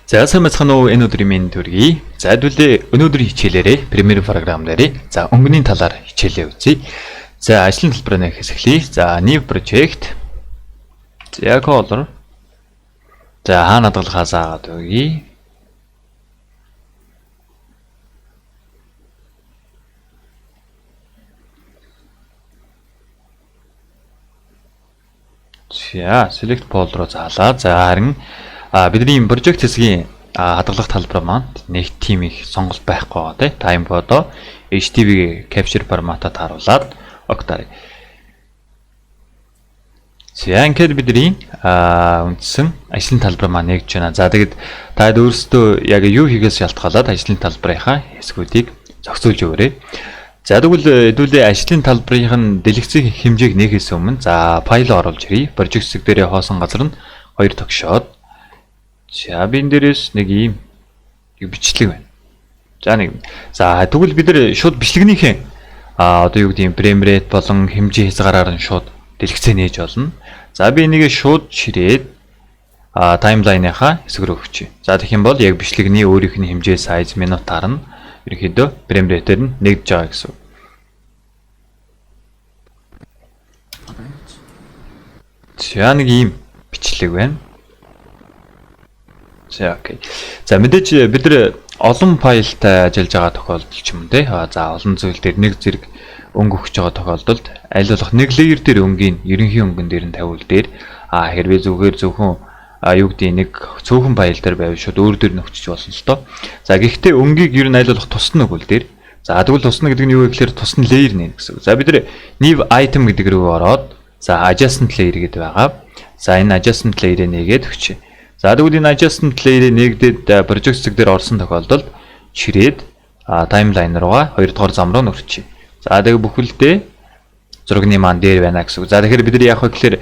За, сайн байцгаана уу, энэ өдрийн мэнд төргий. За, хэдүүлээ өнөөдрийн хичээлээрээ Premiere програм дээрээ за өнгөний талаар хичээлээ үзье. За, ажлын талбараа нэг хэсэглэе. За, new project. За, color. За, хаана хадгалахаас агаад өгье. За, select folder руу заалаа. За, харин бидний project хэсгийн хадгалах талбар маань нэг тийм их сонголт байхгүй байгаа, тий. Time code HDV capture форматад харуулад OK даръя. За, ингээд бидний үндсэн ажлын талбар маань нэгж байна. За, тэгэд та өөрсдөө яг юу хийгээс шалтгаалаад ажлын талбарынхаа хэсгүүдийг зохицуулж өгөөрэй. За, тэгвэл хэдүүлээ ажлын талбарын нь дэлгэцийн хэмжээг нээхээс өмнө за файл оруулж ирье. Project хэсэг дээрээ хоосон газар нь хоёр тогшоод, за, би энэ дээрээс нэг ийм нэг бичлэг байна. За, нэг. За, тэгвэл бид нар шууд бичлэгнийхээ одоо юу гэдэг юм, frame rate болон хэмжээ хязгаараар нь шууд дэлгэцээ нээж болно. За, би энийгээ шууд ширээд timeline -ынхаа хэсэг рүү өгчээ. За, тэгэх юм бол яг бичлэгний өөрийнх нь хэмжээ, size, минутаар нь ерөнхийдөө frame rate -ээр нь нэгдэж байгаа гэсэн. За, нэг ийм бичлэг байна. За, okay. За, мэдээж бид нар олон файлтай ажиллаж байгаа тохиолдол ч юм уу, те. За, олон зүйл дээр нэг зэрэг өнгө өгч байгаа тохиолдолд аль болох нэг layer дээр өнгийн ерөнхий өнгөн дээр нь тавиул дээр, хэрвээ зүгээр зөвхөн юу гэдэг, нэг цөөхөн файл дээр байвал шууд өөр дээр нөхчөж болно л доо. За, гэхдээ өнгийг ер нь аль болох тусна өгвөл дээр. За, тэгвэл тусна гэдэг нь юу вэ гэхээр тусна layer нэ гэсэн үг. За, бид нар new item гэдэг рүү ороод, за, adjustment layer гэдэг байгаа. За, энэ adjustment layer-ыг нээгээд өгчээ. За, тэгвэл энэ adjustment layer-ыг нээгдээд project хэсэг дээр орсон тохиолдолд чирээд timeline руугаа 2 дугаар зам руу нөрчээ. За, тэгээ бүхэлдээ зурагны маань дээр байна гэсэн үг. За, тэгэхээр бид нар яах вэ гэхээр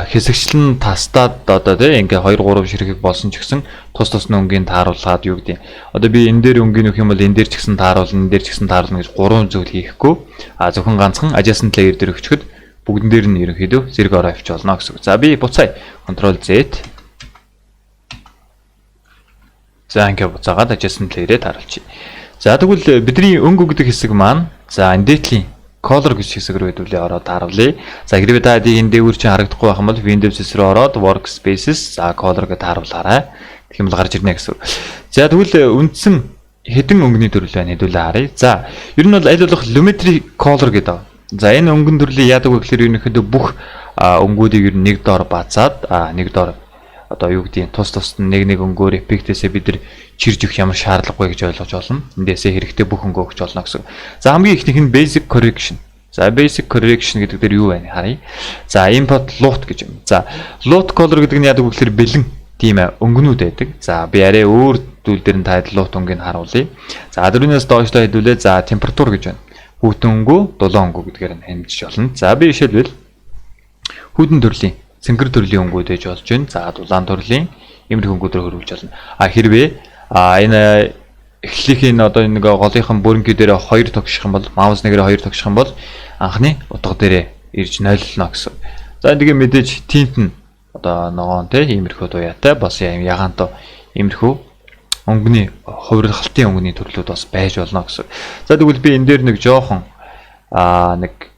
хэсэгчлэн тастаад одоо, тий, ингээ 2 3 ширхэг болсон ч гэсэн тус тусны өнгийн тааруулгаад, юу гэдэг. Одоо би энэ дээр өнгийн өгөх юм бол энэ дээр ч гэсэн тааруулна, энэ дээр ч гэсэн тааруулна гэж гурван зүйл хийхгүй. Зөвхөн ганцхан adjustment layer дээр өгчөхөд бүгдэн дээр нь ерөнхийдөө зэрэг ороо авч болно гэсэн үг. За, би буцаая. Ctrl Z. За, ингээ буцаагаад adjustment layer-ээ тааруулчих. За, тэгвэл бидний өнгө өгдөг хэсэг маань, за, энэ дээдлийн color гэж хэсэг рүү хэдүүлээ ороод тааруулъя. За, хэрвээ та энэ дээгүүр чинь харагдахгүй байх юм бол Windows руу ороод workspaces, за, color гэж тааруулаарай. Тэгэх юм бол гарч ирнэ гэсэн. За, тэгвэл үндсэн хэдэн өнгөний төрөл байна, хэдүүлээ харъя. За, ер нь бол аль болох Lumetri color гэдэг. За, энэ өнгөн төрлийг яадаг вэ гэхээр ерөнхийдөө бүх өнгүүдийг ер нь нэг доор базаад, нэг доор одоо юу гэдгийг, тус тусад нь нэг нэг өнгөөр эффектээсээ бид нар чирж өгөх ямар шаардлагагүй гэж ойлгож болно. Эндээсээ хэрэгтэй бүх өнгө өгч болно гэсэн. За, хамгийн эхнийх нь basic correction. За, basic correction гэдэг дээр юу байна, харъя. За, input LUT гэж юм. За, LUT color гэдэг нь яадаг вэ гэхээр бэлэн тийм өнгөнүүд байдаг. За, би арай өөр зүйл дээр нь таад LUT өнгийг харуулъя. За, дөрөвнөөс доошлоо хэдүүлээ. За, температур гэж байна. Хүйтэн өнгө, дулаан өнгө гэдгээр нь хэмжиж болно. За, би жишээлбэл хүйтэн төрлийн, цэнхэр төрлийн өнгүүд ээж болж байна. За, дулаан төрлийн иймэрхүү өнгөдөр хөрвүүлж болно. А хэрвээ энэ эхлэлийнх нь одоо нэг голынхан бүрэнхий дээр хоёр тогших юм бол, mouse нэгээрээ хоёр тогших юм бол анхны утга дээрээ ирж нойлно гэсэн. За, тэгээ мэдээж tint нь одоо ногоон, те, иймэрхүү дуяатай, бас юм ягаантай иймэрхүү өнгөний хувирлалтын өнгөний төрлүүд бас байж болно гэсэн. За, тэгвэл би энэ дээр нэг жоохон нэг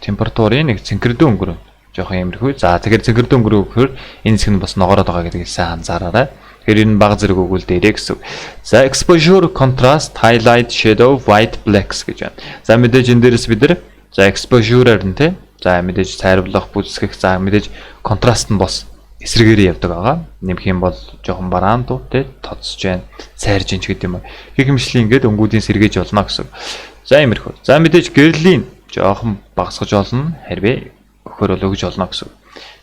температурын нэг цэнхэрдэн өнгөрөө жоохон иймэрхүү. За, тэгэхээр цэнхэрдэн өнгөрөө гэхээр энэ хэсэг нь бас ногоороод байгаа гэдгийг сайн анзаараарай. Тэгэхээр энэ баг зэрэг өгвөл дээрээ гэсэн. За, exposure, contrast, highlight, shadow, white, blacks гэж байна. За, мэдээж энэ дээрээс бид нар, за, exposure-аар нь, те, за, мэдээж цайруулах, бүсгэх, за, мэдээж контраст нь бас эсрэгээр явдаг байгаа. Нэмэх юм бол жоохон бараан дуу, те, тодсож байна, сайрж ин ч гэдэг юм уу. Гэх мэтлийн ингээд өнгүүдийн сэргээж болно гэсэн. За, иймэрхүү. За, мэдээж гэрлийн жоохон багасгаж болно. Хэрвээ өгөхөр бол өгж болно гэсэн.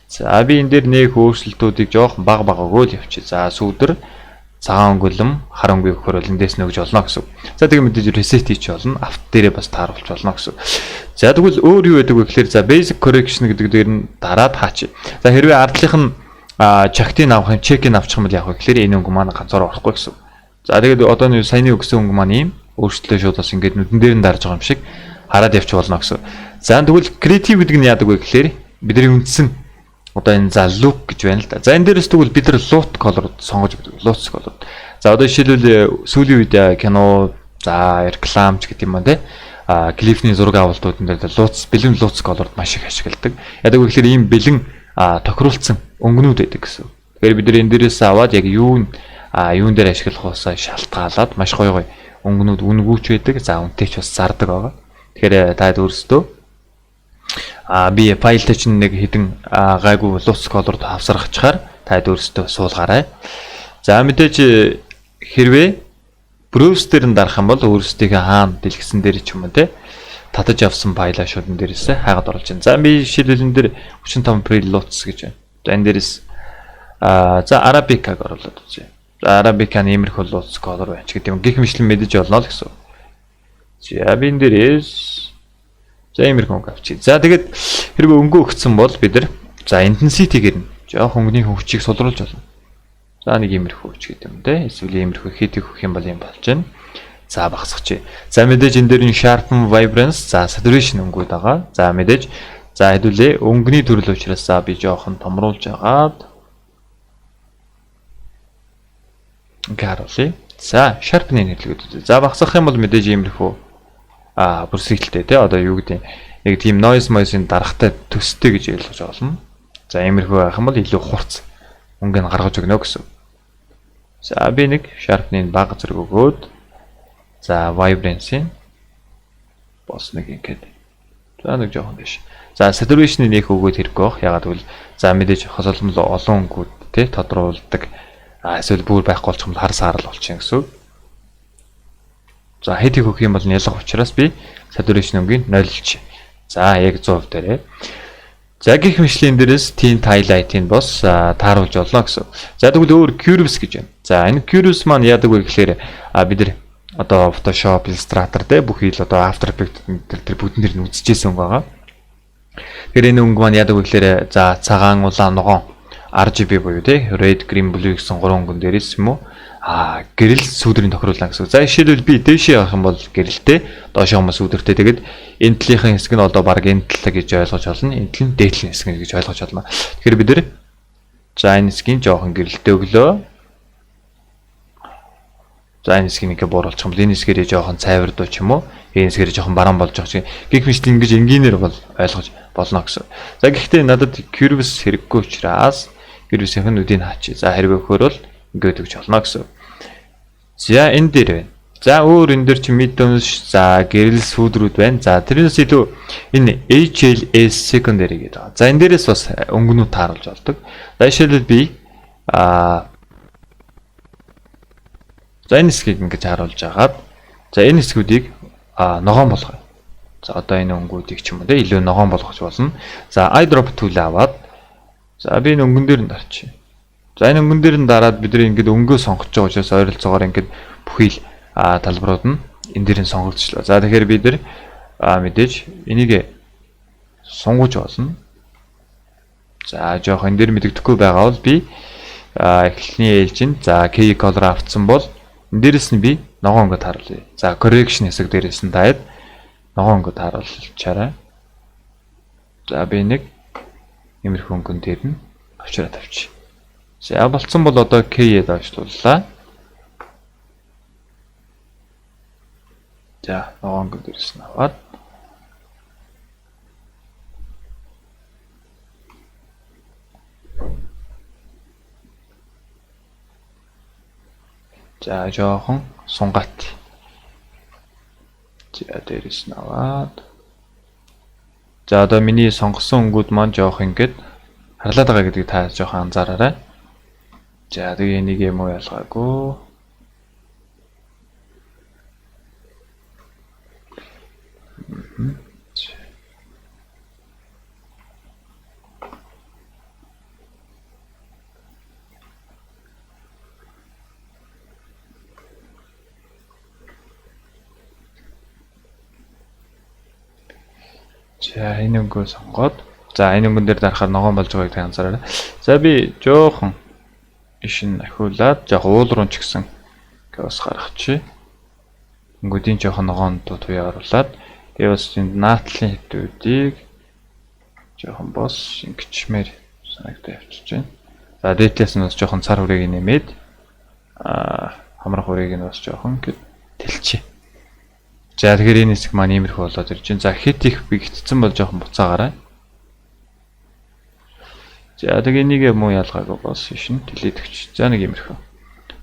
За, би энэ дээр нэг өөрчлөлтүүдийг жоохон баг баг өгөөл явчих. За, сүүдэр цагаан өнгөлөм, хар өнгө өгөхөр бол эндээс нь өгж болно гэсэн. За, тэгээ мэдээж reset хийч болно. Авт дээрээ бас тааруулж болно гэсэн. За, тэгвэл өөр юу байдаг вэ гэхээр, за, basic correction гэдэг дээр нь дараад хаач. За, хэрвээ ардлынх нь чагтыг авах юм, чекийг авчих юм бол яах вэ гэхээр энэ өнгө маань ганцаар орохгүй гэсэн. За, тэгээд одоо нэг саяны өгсөн өнгө маань ийм өөрчлөлтөө шууд бас ингээд нүдэн дээр нь дарж байгаа юм шиг хараад явчих болно гэсэн. За, тэгвэл creative гэдэг нь яадаг вэ гэхээр бидний үндсэн Одоо энэ за look гэж байна л да. За, энэ дээрээс тэгвэл бид нар LUT color сонгож өгдөг. LUT color. За, одоо жишээлбэл сүүлийн үед кино, за реклам ч гэдэг юм аа, те, клипний зураг авалтуудын дээр LUTs, бэлэн LUTs color маш их ашигладаг. Яагаад гэвэл ийм бэлэн тохируулсан өнгөнүүд байдаг гэсэн. Тэгэхээр бид нар энэ дээрээс аваад яг юу юун дээр ашиглах усаа шалтгаалаад маш гоё гоё өнгөнүүд үнгүүч байдаг. За, үнэтэй ч бас зардаг байгаа. Тэгэхээр та өөрсдөө би файлтай чинь нэг хэдэн гайгүй LUTs color хавсаргачаар та өөрсдөө суулгаарай. За, мэдээж хэрвээ browse дээр нь дарах юм бол өөрсдийнхээ хаана дэлгэсэн дээр ч юм уу, те, татаж авсан файлаа шууд энэ дээрээс хайгаад оруулж байна. За, би жишээлбэл энэ дээр 35 pre LUTs гэж байна. За, энэ дээрээс за Arabica-г оруулаад үзье. За, Arabica нь иймэрхүү LUTs color байна ч гэдэг юм. Гэх мэтлэн мэдэж болно л гэсэн. За, би энэ дээрээс за иймэрхүү өнгө авчи. За, тэгээд хэрвээ өнгө өгсөн бол бид нар за intensity-гээр нь жоох өнгөний хүчийг сулруулж болно. За, нэг иймэрхүү ч гэдэг юм, те. Эсвэл иймэрхүү хэд их өгөх юм бол юм болж байна. За, багасгах. За, мэдээж энэ дээр нь sharpen, vibrance, за saturation өнгүүд байгаа. За, мэдээж за хэдүүлээ өнгөний төрөл учраас за би жоохон томруулж агаад ингээ харуулъя. За, sharpen-ийн нэрлэгүүд үзье. За, багасгах юм бол мэдээж иймэрхүү бүрсгэлтэй, те, одоо юу гэдэг, нэг тийм noise noise-ын дарахтай төстэй гэж ойлгож болно. За, иймэрхүү байх юм бол илүү хурц өнгө нь гаргаж өгнө гэсэн. За, би нэг sharpen-ийн бага зэрэг өгөөд, за vibrance-ийн бос нэг ингээд за нэг жоохон дэш. За, saturation-ы нэх өгөөд хэрэггүй бах. Ягаад гэвэл за мэдээж хосолмол олон өнгүүд, тий, тодруулдаг. А эсвэл бүр байхгүй болчих юм бол хар саарал болчих гэсэн. За, хэд их өгөх юм бол нялх учраас би saturation өнгийг 0-лж. За, яг 100% дээрээ. За, гих мэтчилэн дээрээс tint, highlight-ийг бос тааруулж болно гэсэн. За, тэгвэл өөр curves гэж байна. За, энэ curves маань яадаг вэ гэхээр бид нар одоо Photoshop, Illustrator те, бүхий л одоо After Effects тэр бүгдэн дээр нь үзчихсэн өнгө байгаа. Тэгэхээр энэ өнгө маань яадаг вэ гэхээр за цагаан, улаан, ногоон RGB буюу, те, red, green, blue гэсэн гурван өнгөн дээрээс юм уу гэрэл сүүдрийн тохируулна гэсэн. За, жишээлбэл би дээшээ явах юм бол гэрэлтэй, доошоо юм сүүдэртэй. Тэгээд энэ талынхын хэсэг нь одоо баг энэ тал гэж ойлгож болно. Энэ тал нь дээд талын хэсэг гэж ойлгож болно. Тэгэхээр бид нар за энэ хэсгийн жоохон гэрэлтэй өглөө. За, энэ хэсгийг ингээ бууруулчих юм бол энэ хэсгээрээ жоохон цайвардуу ч юм уу, энэ хэсгээрээ жоохон бараан болж байгаа чинь гэх мэт ингэж энгийнээр бол ойлгож болно гэсэн. За, гэхдээ надад curves хэрэггүй учраас curves-ийн нүдийг хаачих. За, хэрвээ өгөхөр бол ингээд өгч болно гэсэн. За, энэ дээр байна. За, өөр энэ дээр чи midtones, за гэрэл сүүдрүүд байна. За, тэрнээс илүү энэ HLS secondary гэдэг байгаа. За, энэ дээрээс бас өнгөнүүд тааруулж болдог. За, жишээлбэл би за энэ хэсгийг ингэж харуулж агаад, за энэ хэсгүүдийг ногоон болгоё. За, одоо энэ өнгүүдийг ч юм уу, те, илүү ногоон болгож болно. За, eyedrop tool аваад, за би энэ өнгөн дээр нь дарчих. За, энэ өнгөн дээр нь дараад бид нар ингээд өнгөө сонгож байгаа учраас ойролцоогоор ингээд бүхий л талбарууд нь энэ дээр нь сонгогдчихлоо. За, тэгэхээр бид нар мэдээж энийг сунгаж болно. За, жоох энэ дээр мэдэгдэхгүй байгаа бол би эхлэний ээлжинд за key color авцсан бол энэ дээрээс нь би ногоон өнгө тааруулъя. За, correction хэсэг дээрээс нь таад ногоон өнгө тааруулчаарай. За, би нэг иймэрхүү өнгөн дээр нь авчираа тавьчих. За, болцсон бол одоо K-д доошлууллаа. За, ногоон өнгө дээрээс нь аваад, за жоохон сунгаат. За, дээрээс нь аваад, за одоо миний сонгосон өнгүүд маань жоох ингээд харлаад байгаа гэдгийг та жоохон анзаараарай. За, тэгээ энийг юм уу ялгаагүй. За, энэ өнгөө сонгоод, за энэ өнгөн дээр дарахаар ногоон болж байгааг та анзаараарай. За, би жоохон ишин ахиулаад жоох уул руу ч гэсэн бас гаргачих. Өнгөдийн жоохон ногоон туяа оруулаад, тэгээ бас энэ наадлын хэдүүдийг жоохон бос ингэчмээр Санагдаа явчихж байна. За, дээдлээс нь бас жоохон цар хүрээг нэмээд хамрах хүрээг нь бас жоохон ингэ тэлчээ. За, тэгэхээр энэ хэсэг маань иймэрхүү болоод ирж байна. За, хэт их бигдсэн бол жоохон буцаагаарай. За, тэгээ энийг муу ялгаагүй бас шин тэлээд өгч. За, нэг иймэрхүү.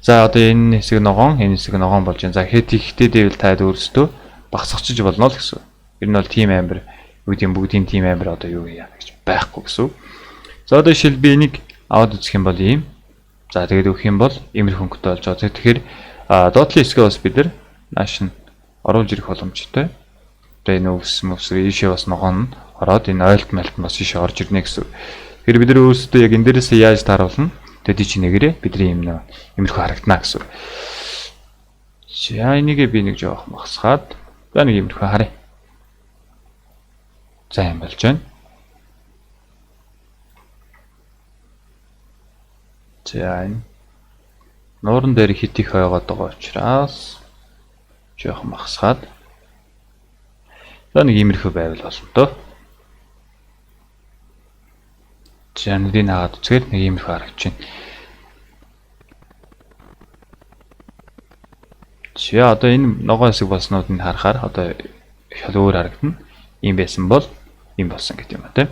За, одоо энэ хэсэг ногоон, энэ хэсэг ногоон болж байна. За, хэт ихтэй дэвэл таад өөрсдөө багасгачиж болно л гэсэн. Ер нь бол тим амир юу гэдэг бүгдийн тим амир одоо юу яа гэж байхгүй гэсэн. За, одоо жишээл би энийг аваад үзэх юм бол ийм. За, тэгээд өгөх юм бол иймэрхүү өнгөтэй болж байгаа. Тэгэхээр доотлын хэсгээ бас бид нар нааш нь оруулж ирэх боломжтой. Одоо энэ өвс мөвсөр ийшээ бас ногоон нь ороод энэ ойлт мэлт бас ийшээ орж ирнэ гэсэн. Тэгэхээр бид нар өөрсдөө яг энэ дээрээсээ яаж тааруулна? Тэгээд чи нэгэрээ бидний юм нэ иймэрхүү харагдана гэсэн. За, энийгээ би нэг жоох махсгаад за нэг иймэрхүү харъя. За, юм болж байна. За, энэ нууран дээр хит их ойгоод байгаа учраас жоохон махсгаад за нэг иймэрхүү байвал болно доо. За, нүдийг хагаад үзгээд нэг иймэрхүү харагдаж байна. За, одоо энэ ногоон хэсэг болснууд нь харахаар одоо шал өөр харагдана. Ийм байсан бол ийм болсон гэдэг юм а тийм.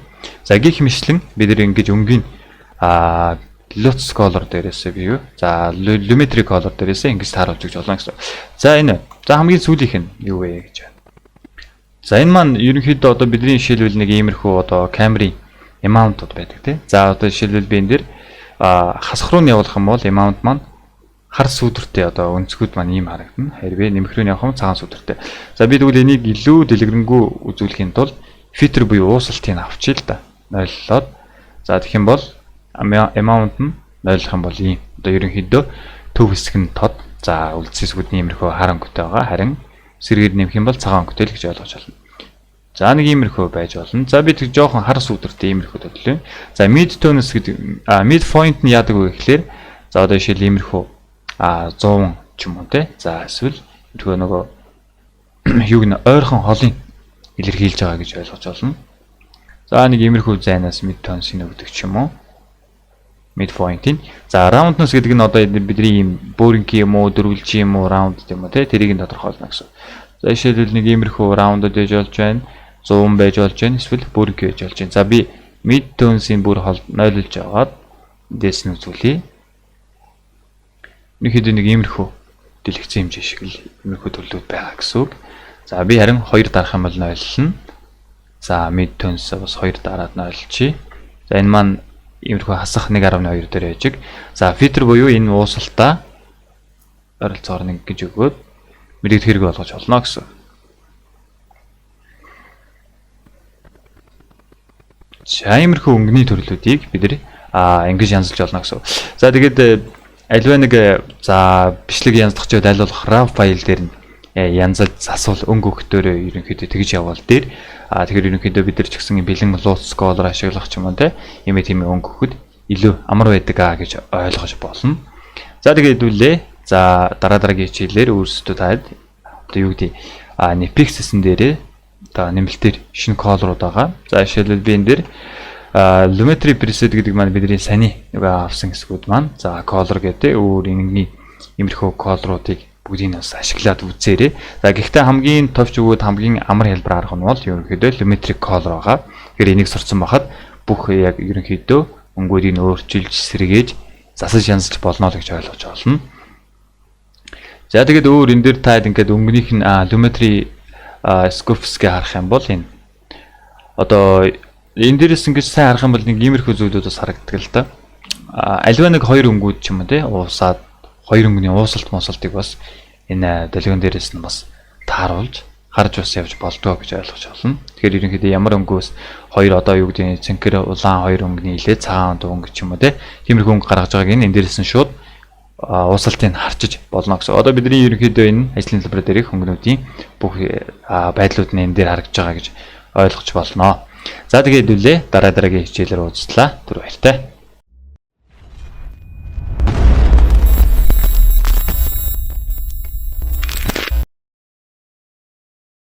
За, гих мэтлэн бид нар ингэж өнгийн LUTs color дээрээсээ буюу за Lumetri color дээрээсээ ингэж тааруулж өгч болно гэсэн. За, энэ за хамгийн сүүлийнх нь юу вэ гэж байна. За, энэ маань ерөнхийдөө одоо бидний жишээлбэл нэг иймэрхүү одоо камерын amount-ууд байдаг тий. За, одоо жишээлбэл би энэ дээр хасах руу нь явуулах юм бол amount маань хар сүүдэртэй одоо өнцгүүд маань ийм харагдана. Хэрвээ нэмэх рүү нь явах юм цагаан сүүдэртэй. За, би тэгвэл энийг илүү дэлгэрэнгүй үзүүлэхийн тулд filter буюу уусалтыг авчия л да. Нойллоод за тэгэх юм бол amount нь нойлох юм бол ийм одоо ерөнхийдөө төв хэсэг нь тод, за үлдсэн хэсгүүд нь иймэрхүү хар өнгөтэй байгаа. Харин сэргээр нэмэх юм бол цагаан өнгөтэй л гэж ойлгож байна. За, нэг иймэрхүү байж болно. За, би тэг жоохон хар сүүдэртэй иймэрхүү төлөвлөе. За, mid tones гэдэг mid point нь яадаг вэ гэхлээр за одоо жишээл иймэрхүү 100 ч юм уу те. За, эсвэл иймэрхүү нөгөө юуг нь ойрхон холын илэрхийлж байгаа гэж ойлгож байна. За, нэг иймэрхүү зайнаас mid tones-ыг өгдөг ч юм уу. Mid point-ийн. За, roundness гэдэг нь одоо бидний ийм бөөрөнхий юм уу, дөрвөлжин юм уу, round юм уу те, тэрийг нь тодорхойлно гэсэн. За, жишээлбэл нэг иймэрхүү round байж болж байна. 100 байж болж байна. Эсвэл бөөрөнхий байж болж байна. За, би mid tones-ийн бүр нойлолж аваад дээс нь үзүүлье. Ерөнхийдөө нэг иймэрхүү дэлгэцэн хэмжээ шиг л иймэрхүү төрлүүд байгаа гэсэн үг. За, би харин 2 дарах юм бол нойлолно. За, mid tones бас 2 дараад нойлолчий. За, энэ маань иймэрхүү хасах 1.2 дээр байж. За, filter буюу энэ уусалтаа ойролцоогоор нэг гэж өгөөд мэрэгд хэрэг болгож болно гэсэн. За, иймэрхүү өнгөний төрлүүдийг бид нэр ингэж янзлж болно гэсэн. За, тэгээд альва нэг за бичлэг янзлах ч аль болох RAW файл дээр нь янзалж засвал өнгө өгтөөрөө ерөнхийдөө тэгж явбал дээр тэгэхээр ерөнхийдөө бид нар ч гэсэн бэлэн LUTs color ашиглах ч юм уу те ийм тийм өнгө өгөхөд илүү амар байдаг аа гэж ойлгож болно. За, тэгээд хэдүүлээ. За, дараа дараагийн хичээлээр өөрсдөө таад одоо юу гэдэг Nifx гэсэн дээрээ одоо нэмэлтээр шинэ color-ууд байгаа. За, жишээлбэл би энэ дээр Lumetri preset гэдэг маань бидний саяны нөгөө авсан хэсгүүд маань за color гэдэг өөр энэний иймэрхүү color-уудыг бүгдийг бас ашиглаад үзээрэй. За, гэхдээ хамгийн товч өгөөд хамгийн амар хэлбэр арга нь бол ерөнхийдөө Lumetri color байгаа. Тэгэхээр энийг сурцсан байхад бүх яг ерөнхийдөө өнгүүдийг өөрчилж, сэргээж, засаж янзлж болно л гэж ойлгож байна. За, тэгээд өөр энэ дээр таад ингээд өнгөнийх нь Lumetri Scope-гээ харах юм бол энэ одоо энэ дээрээс ингэж сайн харах юм бол нэг иймэрхүү зүйлүүд бас харагддаг л да. Альва нэг хоёр өнгүүд ч юм уу те уусаад хоёр өнгөний уусалт муусалтыг бас энэ долгион дээрээс нь бас тааруулж харж бас явж болдгоо гэж ойлгож байна. Тэгэхээр ерөнхийдөө ямар өнгөөс хоёр одоо юу гэдэг цэнхэр улаан хоёр өнгөний илээ цагаан өнгө ч юм уу те тиймэрхүү өнгө гаргаж байгааг энэ дээрээс нь шууд уусалтыг харчиж болно гэсэн. Одоо бидний ерөнхийдөө энэ ажлын төлбөр дээрх хөнгөнүүдийн бүх байдлууд нь энэ дээр харагдаж байгаа гэж ойлгож болно. За, тэгээд хэдүүлээ дараа дараагийн хичээлээр уулзлаа. Түр баяртай.